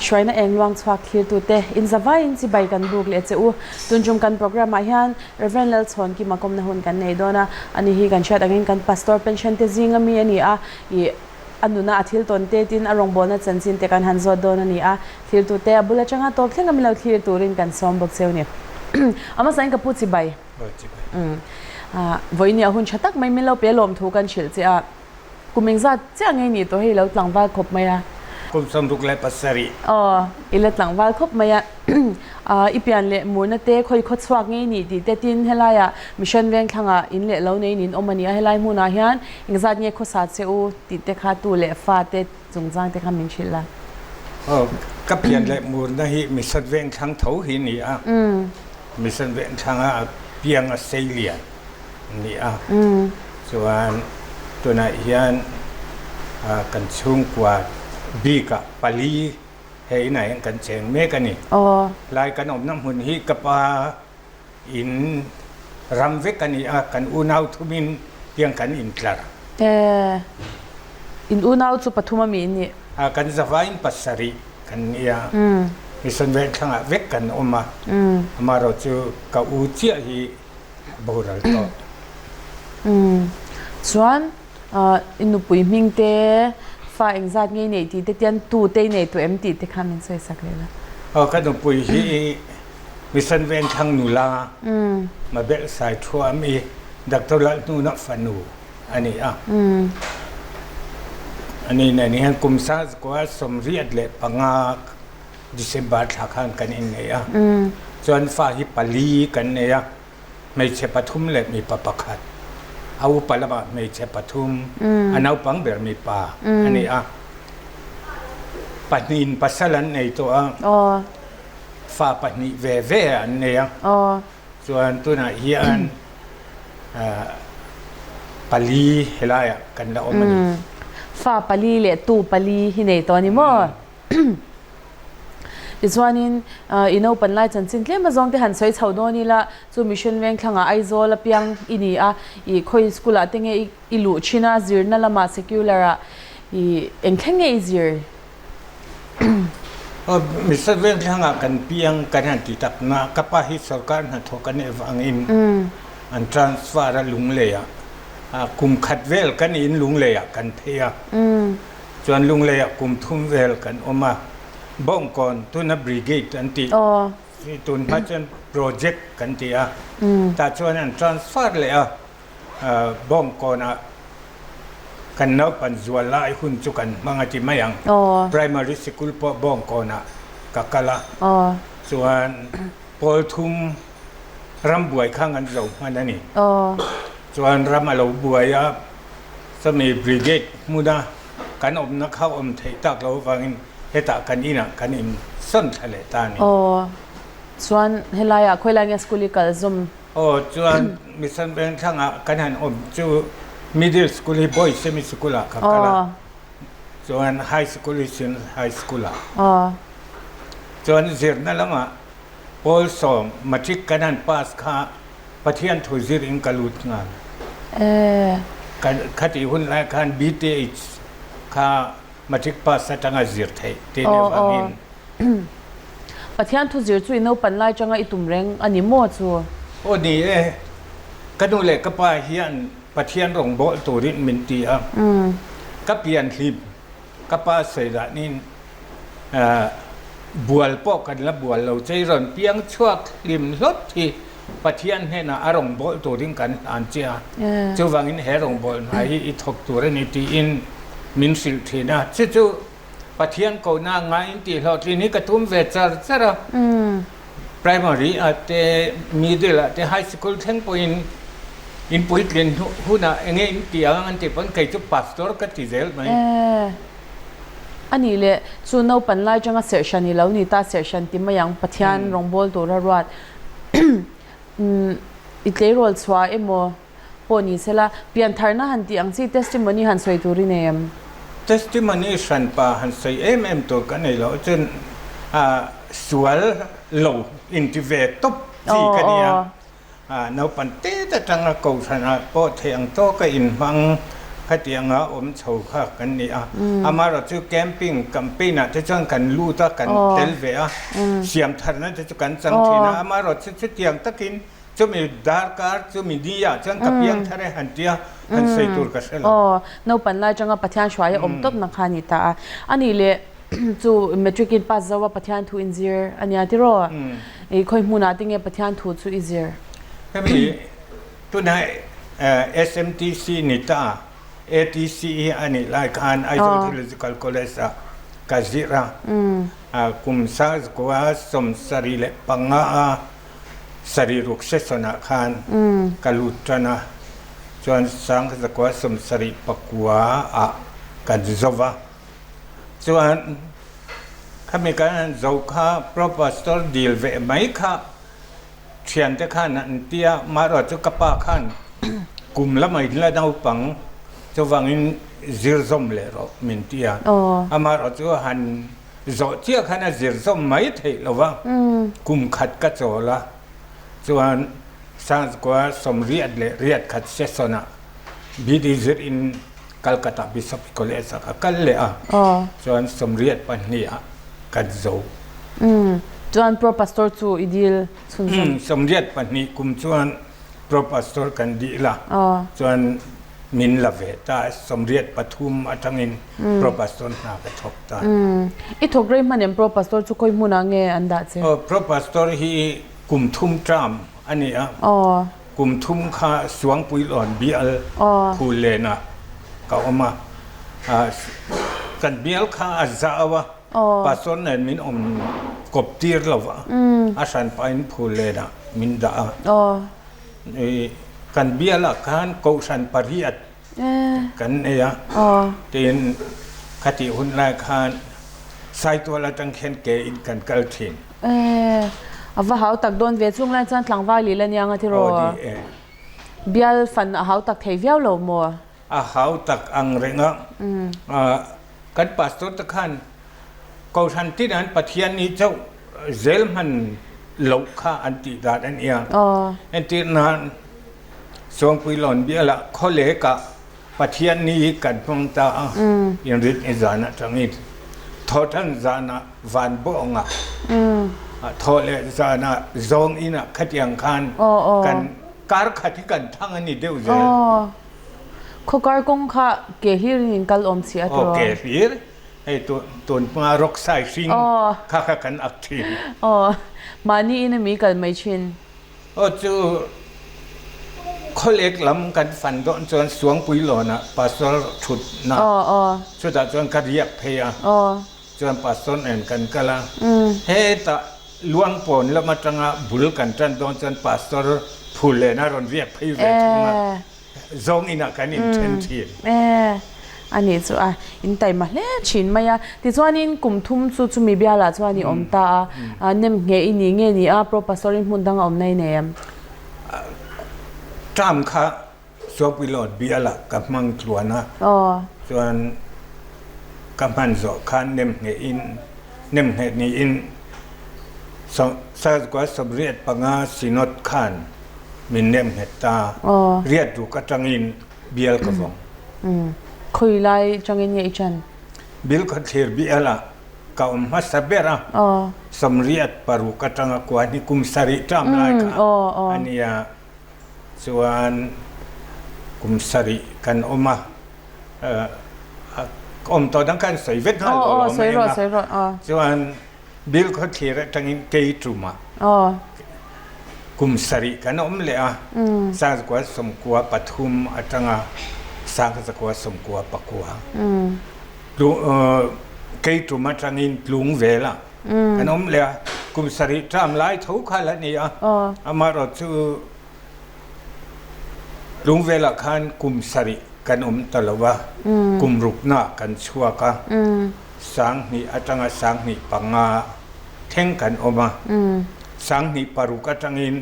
Hruaina eng luang chhuak thlirtute in zavaiin chibai kan buk leh che u. Tun tum kan programme ah hian Rev. Lalchhawnkima kawmna hun kan nei dawn a, ani hi kan hriat angin kan Pastor pension te zinga mi a ni a, ih a nuna a thil tawn te tin a rawngbawlna chanchin te kan han zawt dawn a ni a, thlirtute a bul atanga tawp thleng a min lo thlir turin kan sawm bawk cheu ni. A hmasain ka pu chibai. Vawiin a hun tha tak mai min lo pe lawm thu kan hrilh che a, kum engzat chiah ngei nih tawh hei i lo tlangval khawp mai a. Kum 67. Aw, i la tlangval khawp mai a. I pian leh murna te khawi khaw chhuak ngei nih tih te tin helaiah Mission Vengthlangah in leh lo nei nin awm a ni a, helai hmunah hian engzat nge khawsa che u tih te kha tu leh fa te chungchang te kha min hrilh la. Aw, ka pian leh murna hi Mission Vengthlang tho hi ni a. Mission Vengthlanga piang a sei lian ni a. Chuan tunah hian kan chhungkua bikah pali hei inah hian kan cheng mek a ni. Lai kan awmna hmun hi ka pa in ram vek a ni a, kan unau thumin tiang kan intlar. In unau chu pathum a mi in nih? Kan zavain pasarih kan ni a, Mission Vengthlangah vek kan awm a, amaherawh chu ka u chiah hi a boral tawh. Chuan i nupui hming te, fa engzat ngei neih tih te tian tu te i nei tawh em tih te kha min sawi sak leh la. Aw ka nupui hi Mission Vengthlang nula Mabel Saithuam i Doctor Lalhnuna fanu a ni a. Ani nen hian kum 1985 December thla khan kan innei a. Chuan fa hi pali kan nei a, hmeichhe pathum leh mipa pakhat. A upa lamah hmeichhe pathum, a naupang ber mipa a ni a. Pahnihin pasal an nei tawh a, fa pahnih ve ve an nei a. Chuan tunah hian pali helaiah kan la awm a ni. Fa pali leh tu pali hi nei tawh a ni maw? Tichuanin i naupan lai chanchin tlem azawng te han sawi chho dawn ila, chu Mission Vengthlangah Aizawl apiang i ni a, i khawi school ah te nge i luh thin a, zirna lamah secular ah i eng thleng nge i zir? Mission Vengthlangah kan piang kan han ti tak na, ka pa hi sorkar hnathawk a nih avangin an transfer a Lungleiah kum khat vel kan in Lungleiah kan phei a. Chuan Lungleiah kum thum vel kan awm a, Bawngkawn tuna Brigade an tih tun hma chuan Project kan ti a, tah chuan an transfer leh a, Bawngkawnah kan naupan zual lai hun chu kan hmang a ti mai ang. Primary sikul pawh Bawngkawnah ka kal a, chuan pawl thum rambuai kha an zo hman a ni. Chuan ram a lo buai a. Chumi brigade hmuna kan awmna kha awm theih tak lo avangin hetah kan inah kan insawn thla leh ta a ni. Aw, chuan helaiah khawilai nge school i kal zawm? Aw, chuan Mission Vengthlangah kan han awm chu middle school hi Boys semi school ah ka kal a, chuan high school hi Senior high school ah. Aw. Chuan zirna lamah Pawl sawm matric kan han pass kha Pathian thu zir in ka lut nghal. Kan khatih hun lai khan BTH kha matric pass atanga zir theih tih nih avangin. Pathian thu zir chu i naupan lai tanga i tum reng a ni maw chu? Aw ni e, ka nu leh ka pa hian Pathian rawngbâwl turin min ti a, ka pian hlim. Ka pa sawi danin bual pawh kan la bual lo che, i rawn piang chhuak hlim hlawt hi Pathian hnenah a rawngbâwl turin kan hlan che a, chuvangin he rawngbâwl hna hi i thawk tur a ni tiin min hrilh thin a, chu chu Pathian kohna ngaiin tih hlawhtlin hi ka tum ve char char a. Primary ah te, middle ah te, high school thleng pawhin in puitlin hunah eng nge in ti ang an tih pawn kei chu pastor ka ti zel mai. Eh, a nih leh chu naupan lai tanga serhhran i lo ni ta, serhhran ti mai ang, Pathian rawngbâwl tura ruat i tleirawl chhuah emaw pawh ni sela, piantharna han tih ang chi testimony han sawi tur i nei em? Testimony hranpa han sawi em em tur ka nei loh chuan sual lo inti ve tawp chi ka ni a, naupang tet atanga kohhranah pawh theih ang tawka inhmang. Khatianga awm chho kha kan ni a. Amaherawhchu camping campaign ah te chuan kan lut a, kan tel ve a, siam tharna te chu kan chang thin a. Amaherawhchu chutiang takin chumi darkar chumi ni ah chuan ka piang thar e han tia han sawi tur ka hre lo. Aw, naupan lai atanga Pathian hruaia awm tawpna kha a ni ta a. A nih leh chu matric in pass zo a Pathian thu inzir a nia tiraw? I khawi hmunah te nge Pathian thu chu i zir? Hemi Tunah SMTC ni ta ATCE a nih lai khan Aizawl Theological College ah ka zir a, kum sangzakua 75 a sarih ruk session ah khan ka lut tan a, chuan sangzakua 79 ah kan zo va, chuan khami kan han zo kha Pro Pastor dil ve mai kha Thiante khan an ti a, marawh chu ka pa khan kum lamah in la naupang chuvangin zir zawm leh rawh min ti a. Amarawh chu han zawh chiah khan a zir zawm mai theih lo va, kum khat ka chawl a, chuan Sangzakua 88 session ah BD zir in Calcutta Bishop's College ah ka kal leh a, chuan 82 ah kan zo. Chuan Pro Pastor chu i dil chhunzawm? 82 kum chuan Pro Pastor kan dil a, chuan min la ve ta, 83 atangin Pro Pastor hna ka thawk ta. I thawk rei hman em Pro Pastor chu khawi hmunah nge an dah che? Pro Pastor hi kum thum term a ni a. Kum thum kha Suangpuilawn bial phul lenah ka awm a, kan bial kha a zau a, pastor nen min awm kawp tir lo va, a hran pahin phul lenah min dah a. Kan bialah khan kohhran pariat kan nei a, tin khatih hun lai khan Saitual atang khian ke in kan kal thin. A va hau tak dawn ve chung lai chuan tlangval lil a nia nga tiraw? Aw ni e. Bial fan a hau tak thei viau lo maw? A hau tak ang reng a, kan pastor te khan Kohhran tin an Pathian ni chauh zel hman loh kha an tih dan a nia. Entir nan Sawngpuilawn bialah khawlekah Pathian ni hi kan hmang ta a, inrit ni zan atangin thawhtan zanah van bawngah, thawh leh zanah zawng inah khatiang khan kan kar khat hi kan thang a ni deuh zel. Khawkar kawng kha ke hlir in in kal awm chih a tiraw? Aw ke hlir, hei tun hma rawksai hring kha kha kan ak thin. Aw, mahni in ami kal mai thin. Aw chu khawlek lam kan fan dawn chuan Suangpuilawnah Pastor thutna chutah chuan ka riak phei a, chuan Pastor nen kan kal a, hetah Luangpawn lam atanga bul kan tan dawn chuan Pastor Phullen a rawn riak phei ve thung a. Zawng inah kan inthen thin. E, a nih chu a in taima hle thin mai a. Tichuanin kum thum chu chumi bialah chuan i awm ta a, nem ngheh i ni nge ni a, Pro Pastor in hmun dang a awmna i nei em? Term kha Suangpuilawt bialah ka hmang tluan a, chuan ka hman zawh khan nem ngheh in nem ngheh niin Sazkua 85 Synod khan Min nem nghet ta. Riat ruk atangin bial ka vawng. Khawi lai atangin nge i chan? Bil kha thlir bial ah ka awm hmasa ber a. 86 atanga kua hi kum sarih term lai kha a nia. Chuan kum sarih kan awm a. Awm tawh dang khan sawi vek nghal lo lo mai ang a. Chuan Bill khawthlir atangin kei tumah kum sarih kan awm leh a, 1993 atanga 1999 kei tum atangin tlung velah kan awm leh a, kum sarih term lai tho kha la ni a, amaherawhchu tlung velah khan kum sarih kan awm ta lo va, kum ruknaah kan chhuak a. 2000 atanga 2005 thleng kan awm a, 2006 atangin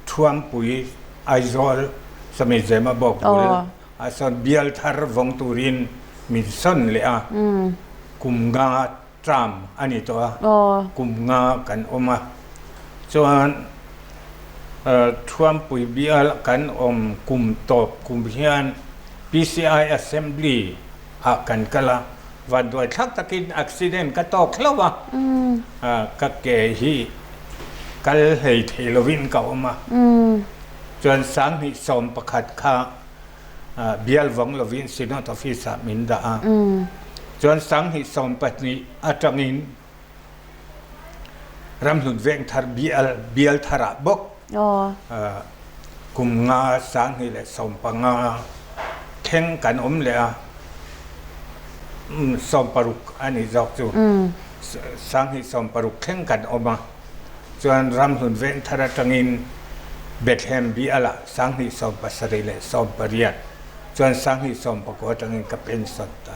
Thuampui, Aizawl, Sami Zemabawk bul ah sawn bial thar vawng turin min sawn leh a, kum nga term a ni tawh a, kum nga kan awm a. Chuan Thuampui bial kan awm kum tawp kum hian. PCI Assembly ah kan kal a, vanduai thlak takin accident ka tawk hlauh a, ka ke hi kal hlei thei lovin ka awm a, chuan 2011 kha bial vawng lovin Synod Office ah min dah a, chuan 2012 atangin Ramhlun Vengthar bial bial tharah bawk kum nga 2015 thleng kan awm leh a, 16 a ni zawk chu 2016 thleng kan awm a, chuan Ramhlun Vengthar atangin Bethlehem bialah 2017 le chuan 2019 atangin ka pension ta.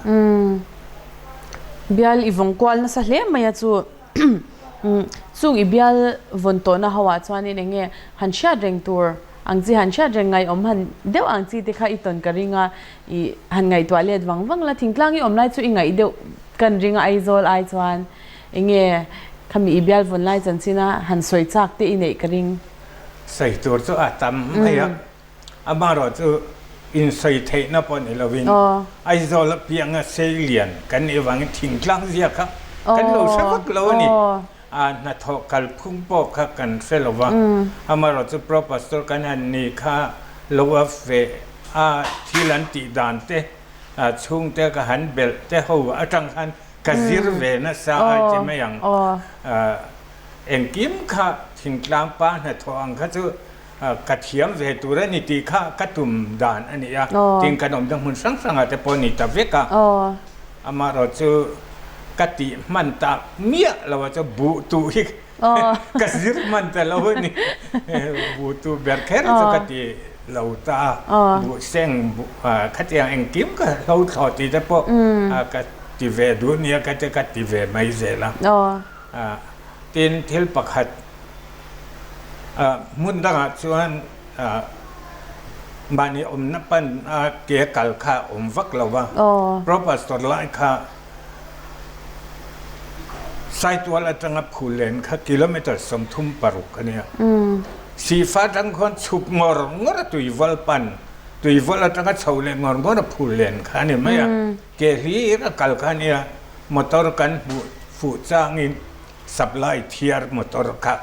Bial i vawng kual nasa hle mai a chu chung i bial vawn tawhna ho ah chuanin eng nge han hriat reng tur ang chi han hriat reng ngaihawm han deuh ang chi te kha i tawn ka ring a i han ngaihtuah let vang vang la thingtlang i awm lai chu i ngaih deuh kan ring a Aizawl ai chuan eng nge khami i bial vawn lai chanchin a han sawi chak te i neih ka ring. Sawi tur chu a tam mai a. Amaherawh chu insawi theihna pawh ni lovin Aizawl apianga seilian kan nih avangin thingtlang zia kha kan lo hre vak lo a ni. A hnathawh kalphung pawh kha kan hre lo va. Amaherawh chu Pro Pastor kan han ni kha lo a feh a, thil an tih dan te, chhungte ka han belh te ho atang khan ka zir ve nasa a ti mai ang. Engkim kha thingtlang pa hnathawh ang kha chu Ka thiam ve tur a ni tih kha ka tum dan a ni a, tin kan awmna hmun hrang hrangah te pawh a ni ta vek a. Amaherawh chu ka tih hman tak miah lo a chu buh tuh hi ka zir hman ta lo a ni. Buh tuh ber kher chu ka ti lo ta a, buh seng khatiang engkim ka hlo thlawh tih te pawh ka ti ve duh nia ka ti ka ti ve mai zel a. Tin thil pakhat Hmun dangah chuan mahni awmna pan a ke kal kha a awm vak lo va, Pro Pastor lai kha Saitual atanga Phulen kha kilometre 36 a nia. Sihfa atang khuan chhuk ngawr ngawr a Tuivawl pan, Tuivawl atanga chho leh ngawr ngawr a Phulen kha a ni mai a. Ke hlir a kal kha a nia, motor kan hmuh fuh changin Supply thiar motor kha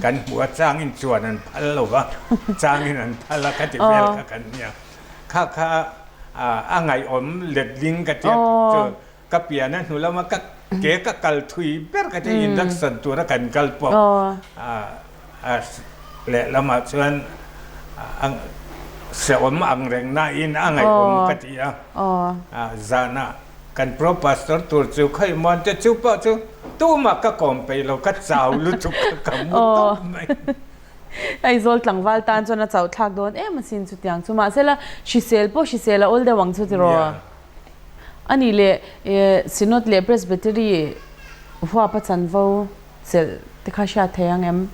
kan hmu a, changin chuan an phal lo va, changin an phal a, khati vel kha kan nia. Kha kha a ngaihawm letling ka tia chu ka pian a hnu lama ka ke ka kal thui ber ka tia induction tura kan kal pawh lehlamah chuan hrehawm ang reng nain a ngaihawm ka ti a, zanah Kan pro pastor tur chu khawi muan te chu pawh chu tumah ka kawm peih lo, ka chau lutuk kha ka mu tawp mai. Aizawl tlangval tan chuan a chauh thlak dawn em asin chutiang chu mahsela hrisel pawh hrisel a awl deuh ang chu tiraw? A nih leh Synod leh Presbytery huap a chanvo chelh te kha hriat thei ang em?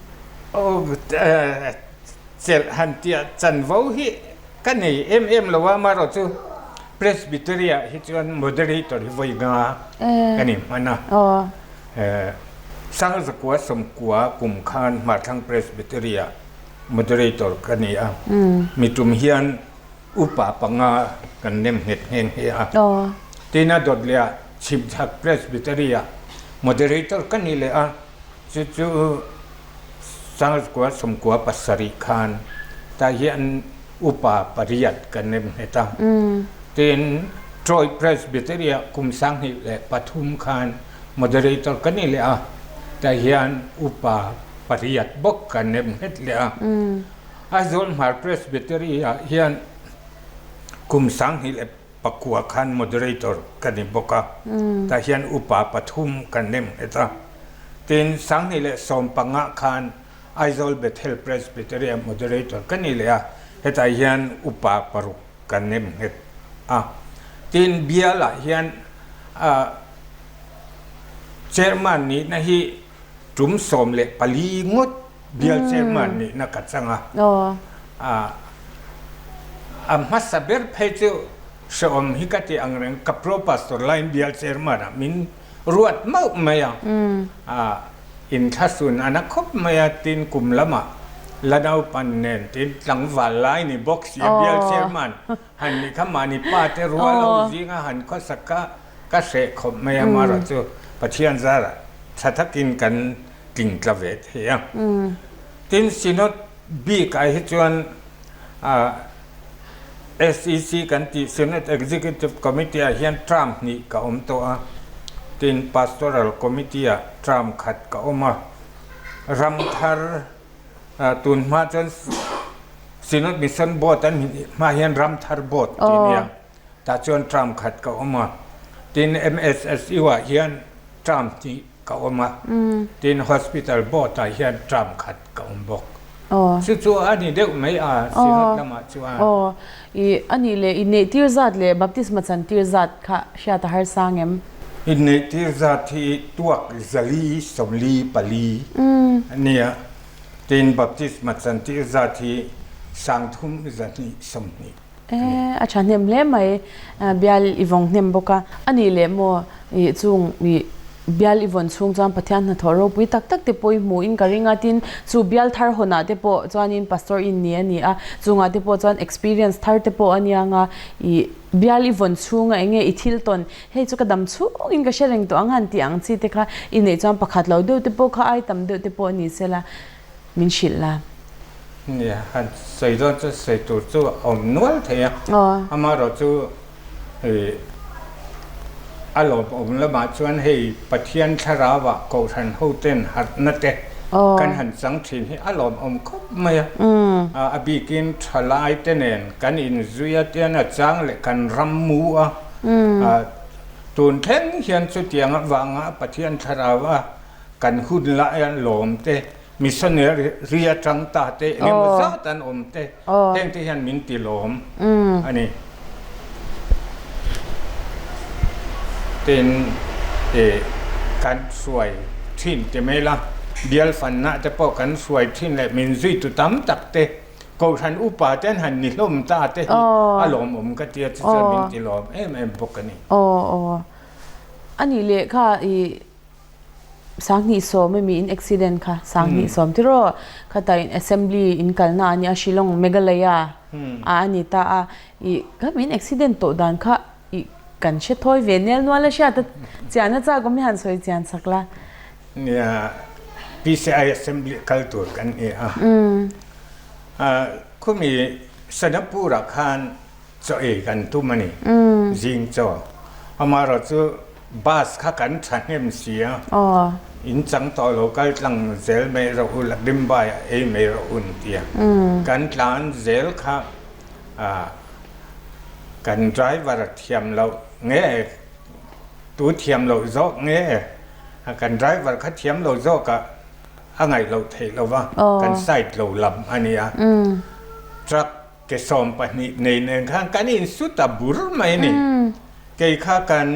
Aw chelh han tih ah chanvo hi Ka nei em em lo a, amaherawh chu Presbytery ah hi chuan Moderator hi vawi nga ka ni hman a. Sangzakua sawmkua kum khan Hmarthlang Presbytery ah Moderator ka ni a, mitum hian upa panga kan nem nghet nghe nghe a. Tin a dawt leh ah Chhimchhak Presbytery ah Moderator ka ni leh a, chu chu 1997 khan tah hian upa pariat kan nem nghet a. Tin, Troy Presbytery-ah kum 2003 khan moderator ka ni leh a, tah hian upa pariat bawk kan nem nghet leh a. Aizawl Hmar Presbytery-ah hian kum 2009 khan moderator ka ni bawk a, tah hian upa pathum kan nem nghet a. Tin, 2015 khan Aizawl Bethel Presbytery-a moderator ka ni leh a, hetah hian upa paruk kan nem nghet a. Tin, bialah hian chairman nihna hi tum 14 ngawt bial chairman nihna ka chang a. A hmasa ber phei chu hrehawm hi ka ti ang reng, ka pro pastor laiin bial chairman-ah min ruat mauh mai a, inthlasun a na khawp mai a, tin kum lamah La naupan nen tin tlangval lai ni bawk si a, bial chairman han nih kha mahni pa te rual ho zinga han khawsak kha ka hreh khawp mai a, amaherawhchu Pathian zarah tha takin kan tling tla ve thei a. Tin, Synod bik ah hi chuan SEC kan tih Synod Executive Committee ah hian term hnih ka awm tawh a, tin Pastoral Committee ah term khat ka awm a. Ramthar tun hma chuan Synod Mission Board an hma hian Ramthar Board tih a nia, tah chuan term khat ka awm a. Tin MSSU ah hian term hnih ka awm a, tin Hospital Board ah hian term khat ka awm bawk. Chu chu a ni deuh mai a Synod lamah chuan. Aw, i a nih leh inneih tir zat leh baptisma chan tir zat kha hriat a harsa ang em? Inneih tir zat hi tuak zali 44 a nia, tin baptisma chan tir zat hi 3220. E, a tha hnem hle mai, bial i vawng hnem bawk a. A nih leh maw, i chung i bial i vawn chhung chuan Pathian hnathawh ropui tak tak te pawh i hmu in ka ring a, tin chu bial thar hawnah te pawh chuanin pastor in ni a ni a, chungah te pawh chuan experience thar te pawh a niang a, i bial i vawn chhunga eng nge i thil tawn, hei chu ka dam chhungin ka hre reng tawh ang han tih ang chi te kha i neih chuan pakhat lo deuh te pawh kha ai tam deuh te pawh a ni sela. Min hrilh la. Nia, han sawi dawn chu sawi tur chu a awm nual thei a. Amaherawhchu hei a lawmawm lamah chuan hei Pathian thlarauah Kohhran hoten harhna te kan han chang thin hi a lawmawm khawp mai a. A bikin thalai te nen kan inzui a tian a chang leh kan ram mu a. Tun thleng hian chutiang avanga Pathian thlaraua Kan hun laia lawm te, missionary atang ta te eng emaw zat an awm te, heng te hian min ti lawm a ni. Tin, kan hruai thin ti mai la, bial fanna te pawh kan hruai thin leh min zuitu tam tak te, Kohhran upa te an han ni hlawm ta te hi a lawmawm ka tia chu chuan min ti lawm em em bawk a ni. A nih leh kha i 2010 ami in accident kha 2010 tiraw khata in assembly in kalna a nia Shillong Meghalaya a ani ta a i kha min accident tawh dan kha i kan hre thawi ve nel nual a hriat a chian a chak awm hi han sawi chian chak la. Nia PCI assembly kal tur kan ni a khumi Sanapur ah khan Chaw ei kan tum a ni, zing chaw. Amaherawhchu bus kha kan thahnem si a, in chang tawh lo kal tlang zel mai rawh u, Lakdimbaiah ei mai rawh u an ti a. Kan tlan zel kha kan driver a thiam loh nge, tu thiam loh zawk nge, kan driver kha thiam lo zawk ah a ngaih loh theih lo va, kan side lo lam a ni a. Truck Ke 12 nei nen khan kan insu ta bur mai a ni. Kei kha kan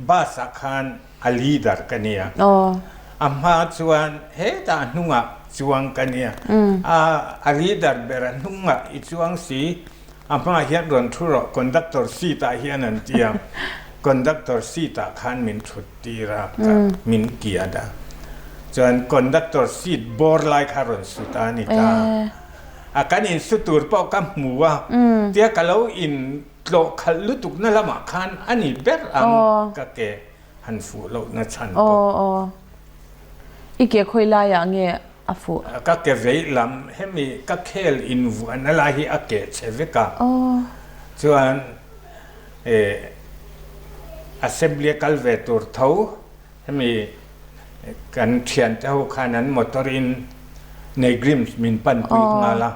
bus ah khan a leader ka nia. A hma chuan hetah hnungah chuang ka nia. A leader ber a hnungah i chuang si, a hma hian rawn thu rawh conductor seat ah hian an ti a. Conductor seat ah khan min thut tir a, min kiat a. Chuan conductor seat bawr lai kha rawn sut a ni ta. A kan insu tur pawh ka hmu a, tia ka lo in tlawh khalh lutuk na lamah khan a ni ber ang ka ke han fuh loh na chhan pawh. I ke khawi laiah nge a fuh? Ka ke vei lam hemi ka khel invuahna lai hi a keh chhe vek a, chuan assembly a kal ve tur tho Hemi kan thiante ho khan an motor in Negrims min panpui nghal a,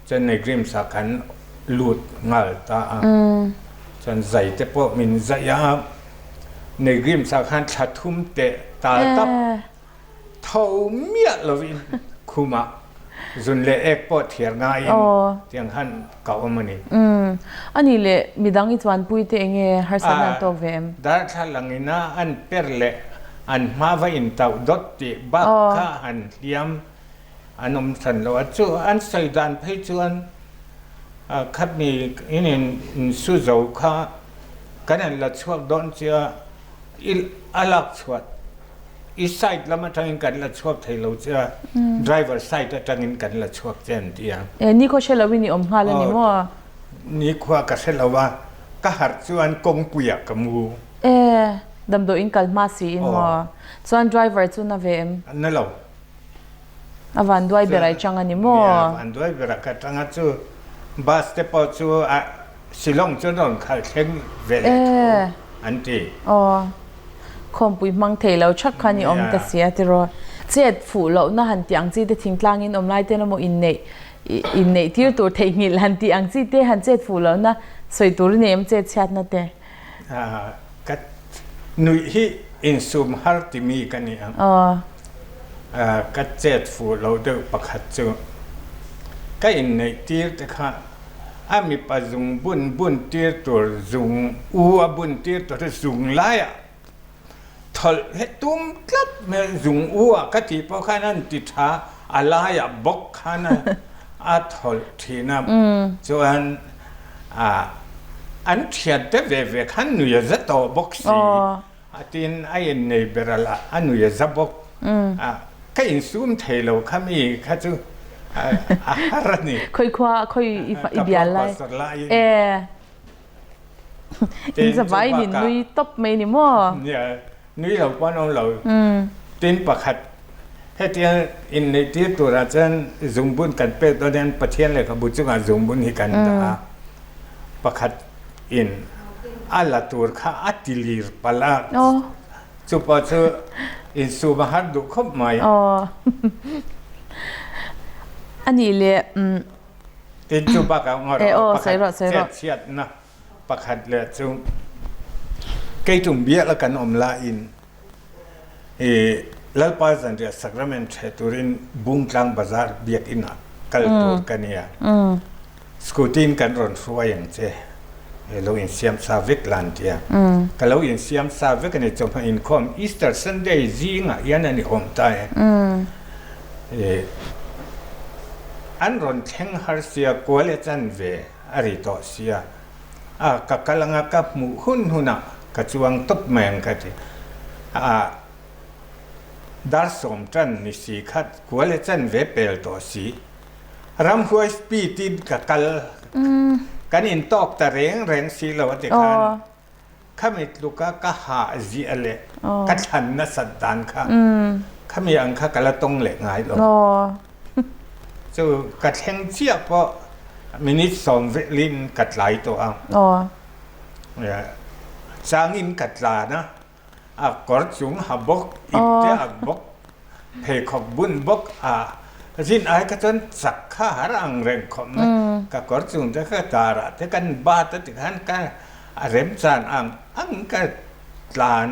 chuan Negrims ah kan lut nghal ta a, chuan zai te pawh min zaih a, Negrims ah khan thla thum teh tal tap Tho miah lovin khumah zun leh ek pawh thiar ngaiin tiang khan ka awm a ni. A nih leh midang i chuanpui te enge harsatna an tawk ve em? Darthlalang ina an per leh an hma va intauh dawt tih bak kha han hliam an awm hran lo a. Chu an sawi dan phei chuan khatmi in insu zo kha kan han la chhuak dawn chia i a lak chhuat. I side lam atangin kan la chhuak thei lo che a, driver side atangin kan la chhuak che an ti a. E, nikhua hre loin i awm nghal a ni maw? Nikhua ka hre lo a, ka harh chuan kawngpuiah ka mu. E, damdawiin kal hma siin maw? Chuan driver chu na ve em? Na lo. A vanduai ber ai chang a ni maw? Nia, vanduai berah ka tang a chu bus te pawh chu a Shillong chu an rawn khalh thleng ve leh tho an ti. Aw, khawmpui hmang thei lo thak khan i awm ta si a tiraw. Chet fuh lohna han tih ang chi te thingtlangin awm lai ten emaw inneih inneih tir tur theihnghilh han tih ang chi te han chet fuh lohna sawi tur i nei em chet chhiatna te? Ka nuih hi insum har timi ka ni ang. Ka chet fuh lo deuh pakhat chu ka inneih tir te kha a mipa zung bun bun tir tur zung u a bun tir tur hi zung laiah Thawlh he tum tlat mai zung u ah ka tih pawh khan an ti tha a laiah bawk khan a thawlh thin a chuan ah an thian te ve ve khan nui a za tawh bawk si a tin a innei ber a lah a nui a za bawk a ka insum thei lo kha mi kha chu a har a ni. Khawi khua khawi i bial lai e. In zavai in nui tawp mai ni maw? Nia, nui lo pawh an awm lo. Tin pakhat, hetiang inneih tir turah chuan zungbun kan pek dawn hian Pathian lehkhabu chungah zungbun hi kan dah a. Pakhat in a la tur kha a ti lir palh a, chu pawh chu insum a har duh khawp mai. Anih leh. Tin chu bakah ngawt Eh aw, sawi rawh, sawi rawh. Chetchhiatna pakhat leh chu keitum bial a kan awm laiin i Lalpa Zanriah Sacrament ṭheh turin Bungtlang Bazar biakinn ah kal tur ka nia. Scooty in kan rawn hruai ang che, lo insiam sa vek la an ti a. Ka lo insiam sa vek a ni, chawhma inkhawm Easter Sunday zingah hian a ni awm ta e. An rawn thleng har sia, kual e chan ve a ri tawh sia. A, ka kal anga ka hmuh hun hunah ka chuang tawp mai ang ka ti. A, dar 10 tan ni si kha kual e chan ve pel tawh si. Ramhuai speed in ka kal, kan intawk ta reng reng si lo a ti khan. Khami tluka ka hah ziah leh ka thlan nasat dan kha khami ang kha ka la tawng leh ngai lo. Chu ka thleng chiah pawh minute 10 velin ka tlai tawh a. Changin ka tlan a, a kawr chung ha bawk, ipte ak bawk, pheikhawk bun bawk a rin ai kha chuan chak kha har ang reng khawp mai. Ka kawr chung te kha darah te kan bat a ti khan ka a remchan ang ang ka tlan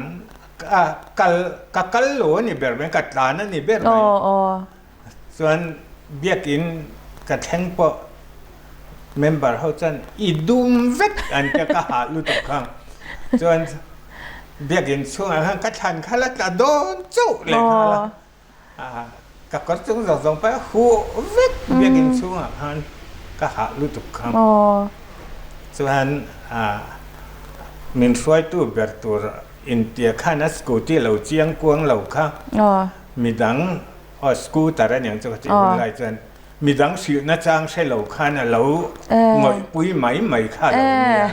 ka kal ka kal lo a ni ber mai ka tlan a ni ber mai. Chuan biakin ka thleng pawh member ho chuan i dum vek an tia ka hah lutuk kha. Chuan biakin chhungah khan ka thlan kha la tla dawn chauh leh nghal a. Ka kawr chung zawng zawng pawh a huh vek biakinn chhungah khan ka hah lutuk kha. Chuan min hruaitu ber tur intia khan a scooty lo chiang kuang lo kha midang aw scooter a niang chu ka tih hun lai chuan midang hrilhna chang hre lo khan a lo ngawihpui mai mai kha a lo nia.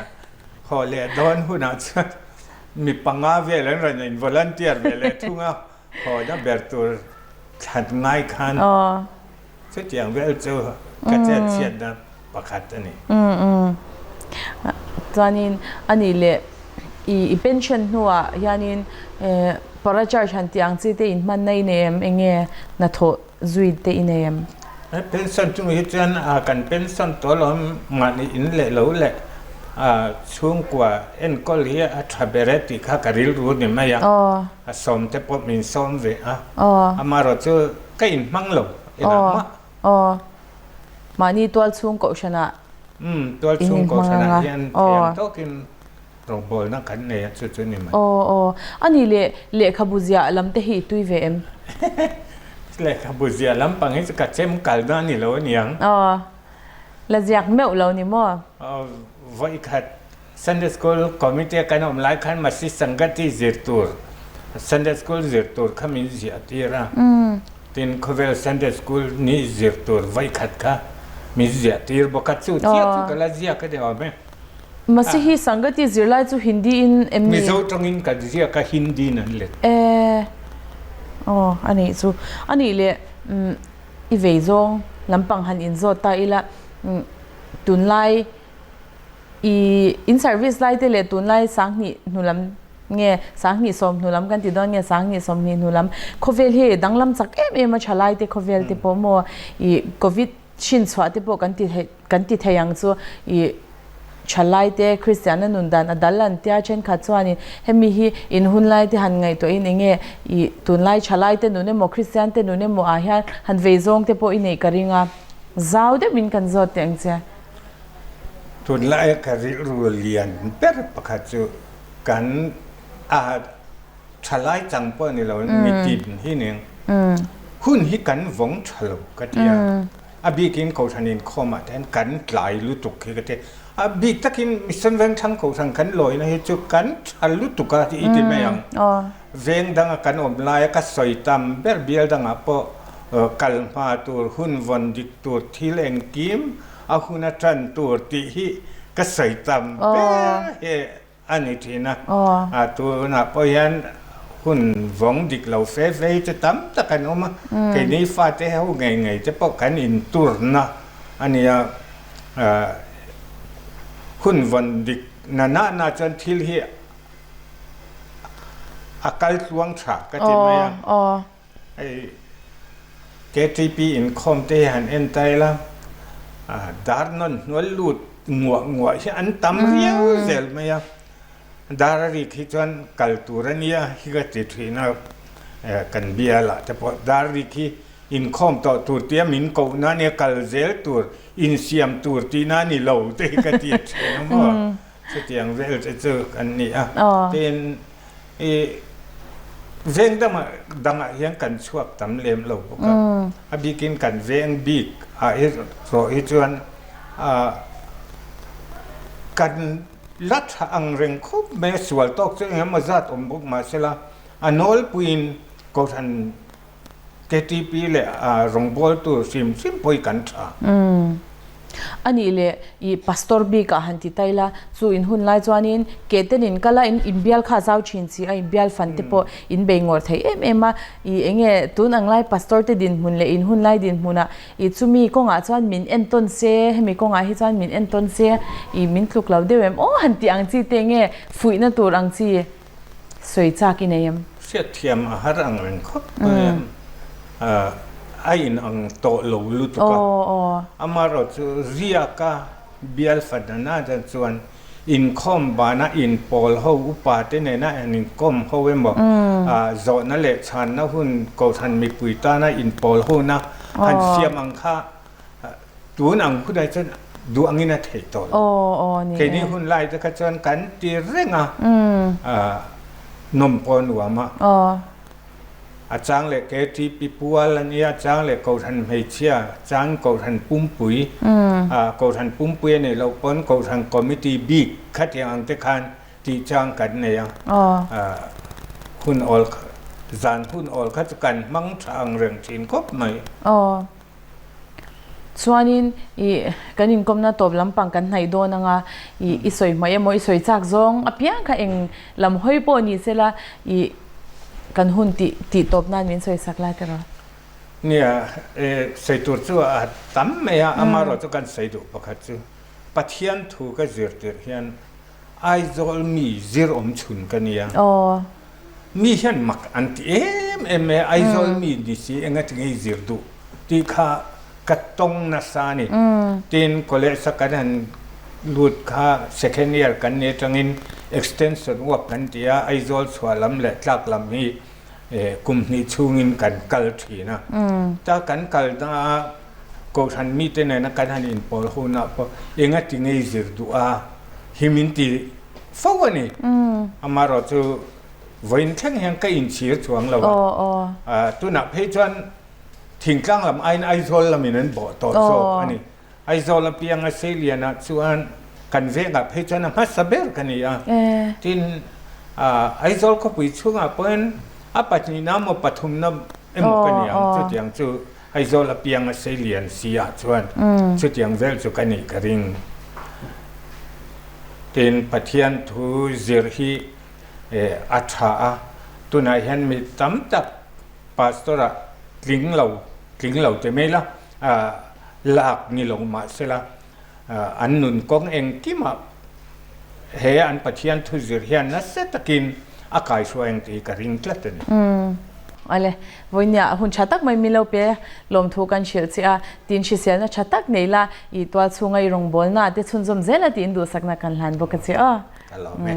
Haw leh dawn hunah chuan mi panga vel an rawn in volunteer ve leh thung a. Hawina ber tur thlan ngai khan chutiang vel chu ka chetchhiatna pakhat a ni. Chuanin a nih leh i pension hnuah hianin para charge han tih ang chi te inhmanna i nei em? Enge hnathawh zui te i nei em? Pension chung hi chuan kan pension tawh lo mahni in leh lo leh chhungkua enkawl hi a tha ber e tih kha ka rilru ni mai a, a sawm te pawh min sawm ve a, amaherawh chu ka inhmang lo engah mah. Mahni tualchhung kohhranah in inhmang anga. Hian thiam tawkin Rawngbawlna kan nei a chu chu ni mai. Aw aw. A nih leh lehkhabu ziah lam te hi i tui ve em? Lehkhabu ziah lampang hi chu ka chem kalna a ni lo aniang. Aw. La ziak meuh lo ni maw? Aw vawikhat Sunday School Committee a kan awm lai khan Masi Sangati zir tur. Sunday School zir tur kha min ziah tir a. Tin, khawvel Sunday School ni zir tur vawikhat kha min ziah tir bawk a, chu chiah chu ka la ziak a ni awm e. Masihi Sangati zirlai chu Hindi in em ni? Mizo tawngin kan ziak a, Hindi in an let. E, aw a nih chu. A nih leh i vei zawng lampang han inzawt ta ila, tunlai I in service lai te leh tunlai sanghnih hnu lam nge sanghnih sawm hnu lam kan ti dawn nge sanghnih sawmhnih hnu lam khawvel hi danglam chak em em a tha lai te khawvel te pawh maw i covid hrin chhuah te pawh kan ti thei kan ti thei ang chu i tha lai te Kristianna nun dan a dal an tia thenkhat chuanin hemi hi in hun lai te han ngaihtuahin enge i tunlai tha lai te nun emaw Kristian te nun emaw ah hian han vei zawng te pawh i neih ka ring a zau deuhin kan zawt teh ang che. Tunlaia ka rilru lian ber pakhat chu kan a thalai chang pawh ni lo mitin hi ning hun hi kan vawng tha lo ka ti a, a bikin Kohhran inkhawmah te hian kan tlai lutuk hi ka ti a, a bik takin Mission Vengthlang Kohhran kan lawina hi chu kan tha lutuk a i ti mai ang. Veng danga kan awm laia ka sawi tam ber bial dangah pawh kal hma tur, hun vawn dik tur, thil engkim a hun a ṭan tur tih hi ka sawi tam ber hi a ni ṭhin a. Tunah pawh hian hun vawng dik lo fe fe hi chu tam tak an awm a, keini fate ho ngei ngei te pawh kan inturna a nia. Hun vawn dik na na na chuan thil hi a kal tluang tha ka ti mai a. Hei KTP inkhawm te hi han en ta ila, dar nawn hnual lut nguah nguah hi an tam riau zel mai a, dar a rik hi chuan kal tur a nia hi ka ti thin a, kan bialah te pawh dar rik hi inkhawm tawh tur tia min koh na nia kal zel tur insiam tur tihna a ni lo te hi ka ti thin a maw. Chutiang vel te chu kan ni a, tin i veng dangah dangah hian kan chhuak tam lem lo bawk a, a bikin kan veng bik ah hi rawh hi chuan kan la tha ang reng khawp mai a, sual tawk chu engemaw zat awm bawk mahsela a nawlpuiin Kohhran KTP leh a rawngbawltu hrim hrim pawh hi kan tha. Umm. A nih leh i pastor bik ah han ti ta ila, chu in hun lai chuanin ke ten in kal a, in inbial kha a zau thin chi a, inbial fan te pawh in bei ngawr thei em em a, i enge tun ang lai pastor te dinhmun leh in hun lai dinhmun ah i chumi kawngah chuan min entawn se, hemi kawngah hi chuan min entawn se, i min tluk lo deuh em aw han tih ang chi te enge fuihna tur ang chi. Sawi chak i nei em? Hriatthiam a har ang reng khawp mai a, a in ang tawh lo lutuk a. Amaherawh chu riaka bial fadana dan chuan inkhawm bana inpawl ho upa te nena an inkawm ho emaw, zawhna leh chhanna hun Kohhran mipui tana inpawl hona han siam ang kha Tun ang hunah chuan duh angin a theih tawh lo. Keini hun lai te kha chuan kan ti reng a, nawm pawh a nuam a. A chang leh KTP pual a nia, a chang leh Kohhran hmeichhia, a chang Kohhran pumpui, Kohhran pumpui a neih loh pawn Kohhran committee bik khatiang ang te khan tih chang kan nei a. Hun awl zan hun awl kha chu kan hmang tha ang reng thin khawp mai. Chuanin i kan inkawmna tawp lampang kan hnaih dawn anga i i sawi hmaih emaw i sawi chak zawng apiang kha eng lam hawi pawh ni sela i kan hun tih tih tawp nan min sawi sak lai tiraw? Nia, e sawi tur chu a tam mai a, amaherawh chu kan sawi duh pakhat chu Pathian thu ka zir tirh hian Aizawl mi zir awm chhun ka nia. Mi hian mak an ti em em e, Aizawl mi ni si enga tinge i zir duh tih kha ka tawng nasa a ni. Tin, college a kan han lut kha second year kan ni atangin extension work kan ti a, Aizawl chhuah lam leh tlak lam hi kum hnih chhungin kan kal thin a. Ta kan kalna a Kohhran mite nena kan han inpawl hunah pawh enga ti ngei zir duh a hi min ti fo a ni. Amaherawh chu vawiin thleng hian ka inchhir chuang lo a, tunah phei chuan thingtlang lam aiin Aizawl lamin an bawh tawh zawk a ni. Aizawl apianga Seilianah chuan kan vengah phei chuan a hmasa ber ka ni a. Tin. Aizawl khawpui chhungah pawhin a pahnihna emaw pathumna emaw ka ni ang chutiang chu Aizawl apiang a sei lian si ah chuan chutiang vel chu ka nih ka ring. Tin, Pathian thu zir hi a tha a, tunah hian mi tam tak pastor ah tling lo, tling lo ti mai la, lak ni lo mahsela an nun kawng engkimah he an Pathian thu zir hian nasa takin a kaihruai ang tih hi ka ring tlat a ni. Awle, vawinia hun tha tak mai min lo pe lawmthu kan hrilh che a, tin hriselna tha tak nei la, i tual chhunga i rawngbawlna te chhunzawm zel a tiin duhsakna kan hlan bawk a che aw. Ka lawm e.